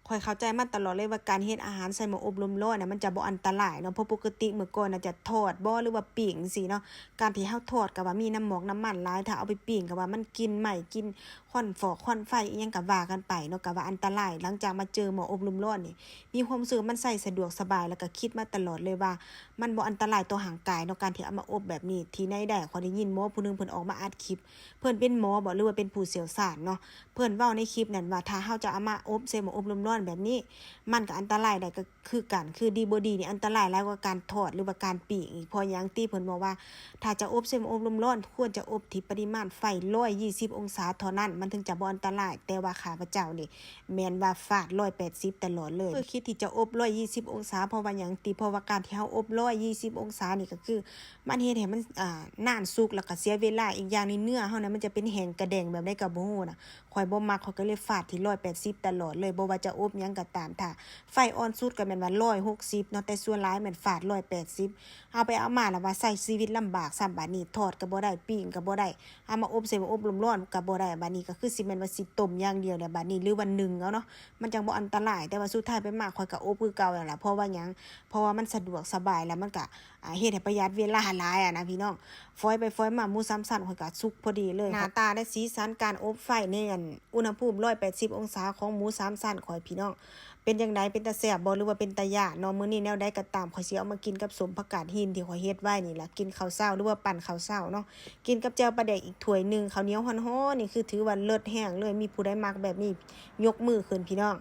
ຂ້ອຍເຂົ້າໃຈມາຕະຫຼອດເລີຍວ່າການເຮັດອາຫານໃສ່ໝໍ້ອົບລົມຮ້ອນນະ ມັນຈະບໍ່ອັນຕະລາຍເນາະ ເພາະປົກກະຕິເມື່ອກ່ອນນະຈະທອດບໍ ຫຼືວ່າປີ້ງຈັ່ງຊີ້ເນາະ ການທີ່ເຮົາທອດກໍວ່າມີນ້ຳໝອກນ້ຳມັນຫຼາຍ ຖ້າເອົາໄປປີ້ງກໍວ່າມັນກິ່ນໄໝ້ ກິ່ນຄວັນຟອກຄວັນໄຟ ອີ່ຫຍັງກໍວ່າກັນໄປເນາະ ກໍວ່າອັນຕະລາຍ. ຫຼັງຈາກມາເຈີໝໍ້ອົບລົມຮ້ອນນີ້ ມີຄວາມຮູ້ສຶກວ່າມັນໃຊ້ສະດວກສະບາຍ ແລ້ວກໍຄິດມາຕະຫຼອດເລີຍວ່າມັນບໍ່ອັນຕະລາຍຕໍ່ຮ່າງກາຍເນາະ ການທີ່ເອົາມາອົບແບບນີ້. ທີ່ໃນໄດ້ ຂ້ອຍໄດ້ຍິນໝໍຜູ້ໜຶ່ງເພິ່ນອອກມາອັດຄລິບ ເພິ່ນເປັນໝໍບໍ ຫຼືວ່າເປັນຜູ້ຊ່ຽວຊານເນາະ ເພິ່ນເວົ້າໃນຄລິບນັ້ນວ່າ ຖ້າເຮົາຈະເອົາມາອົບໃສ່ໝໍ້ອົບລົມຮ້ອນແບບນີ້ ມັນກໍອັນຕະລາຍໄດ້ ກໍຄືກັນ ຄືດີບໍ່ດີນີ້ອັນຕະລາຍຫຼາຍກວ່າການທອດ ຫຼືວ່າການປີ້ງອີກ. ເພາະຫຍັງຕິ ເພິ່ນບອກວ່າ ຖ້າຈະອົບໃສ່ໝໍ້ອົບລົມຮ້ອນ ຄວນຈະອົບທີ່ປະລິມານໄຟຮ້ອຍຍີ່ສິບອົງສາເທົ່ານັ້ນ ມັນເຖິງຈະບໍ່ອັນຕະລາຍ. ແຕ່ວ່າຂ້າພະເຈົ້ານີ້ ແມ່ນວ່າຟາດຮ້ອຍແປດສິບຕະຫຼອດເລີຍ ຄືຄິດທີ່ຈະອົບຮ້ອຍຍີ່ສິບອົງສາ. ເພາະວ່າຫຍັງຕິ ເພາະວ່າການທີ່ເຮົາອົບຮ້ອຍຍີ່ສິບອົງສານີ້ ກໍຄືມັນເຮັດໃຫ້ມັນ ອ່າ ນານສຸກ ແລ້ວກໍເສຍເວລາ. ອີກຢ່າງໜຶ່ງ ເນື້ອເຮົານະ ມັນຈະເປັນແຫ້ງກະແດງແບບໃດກໍບໍ່ຮູ້ນະ ຂ້ອຍບໍ່ມັກ ຂ້ອຍກໍເລີຍຟາດທີ່ຮ້ອຍແປດສິບຕະຫຼອດເລີຍ. ບໍ່ວ່າຈະອົບຫຍັງກໍຕາມ ຖ້າໄຟອ່ອນສຸດກໍແມ່ນວ່າຮ້ອຍຫົກສິບເນາະ ແຕ່ສ່ວນຫຼາຍແມ່ນຟາດຮ້ອຍແປດສິບ. ເອົາໄປເອົາມາລະວ່າໃຊ້ຊີວິດລຳບາກຊ້ຳ ບາດນີ້ທອດກໍບໍ່ໄດ້ ປີ້ງກໍບໍ່ໄດ້ ເອົາມາອົບໃສ່ໝໍ້ອົບລົມຮ້ອນກໍບໍ່ໄດ້. ບາດນີ້ກໍຄືຊິແມ່ນວ່າຊິຕົ້ມຢ່າງດຽວແຫຼະ ບາດນີ້ ຫຼືວ່າໜຶ້ງເອົາເນາະ ມັນຈັ່ງບໍ່ອັນຕະລາຍ. ແຕ່ວ່າສຸດທ້າຍໄປມາ ຂ້ອຍກໍອົບຄືເກົ່ານັ້ນລະ ເພາະວ່າຫຍັງ ເພາະວ່າມັນສະດວກສະບາຍ ແລ້ວມັນກໍ ອ່າ ເຮັດໃຫ້ປະຢັດເວລາຫຼາຍອະນະພີ່ນ້ອງ. ຟອຍໄປຟອຍມາ ໝູສາມຊັ້ນຂ້ອຍກໍສຸກພໍດີເລີຍ. ໜ້າຕາ ແລະ ສີສັນການອົບໄຟໃນອັນ ອຸນຫະພູມຮ້ອຍແປດສິບອົງສາຂອງໝູສາມຊັ້ນຂ້ອຍ ພີ່ນ້ອງ ເປັນຈັ່ງໃດ ເປັນຕາແຊບບໍ່ ຫຼືວ່າເປັນຕາຢ້ານເນາະ? ມື້ນີ້ແນວໃດກໍຕາມ ຂ້ອຍຊິເອົາມາກິນກັບສົ້ມຜັກກາດຫີນທີ່ຂ້ອຍເຮັດໄວ້ນີ້ລະ ກິນເຂົ້າເຊົ້າ ຫຼືວ່າປັ້ນເຂົ້າເຊົ້າເນາະ ກິນກັບແຈ່ວປາແດກອີກຖ້ວຍໜຶ່ງ ເຂົ້າໜຽວຮ້ອນໆ ນີ້ຄືຖືວ່າເລີດແຮງເລີຍ. ມີຜູ້ໃດມັກແບບນີ້ຍົກມືຂຶ້ນ ພີ່ນ້ອງ.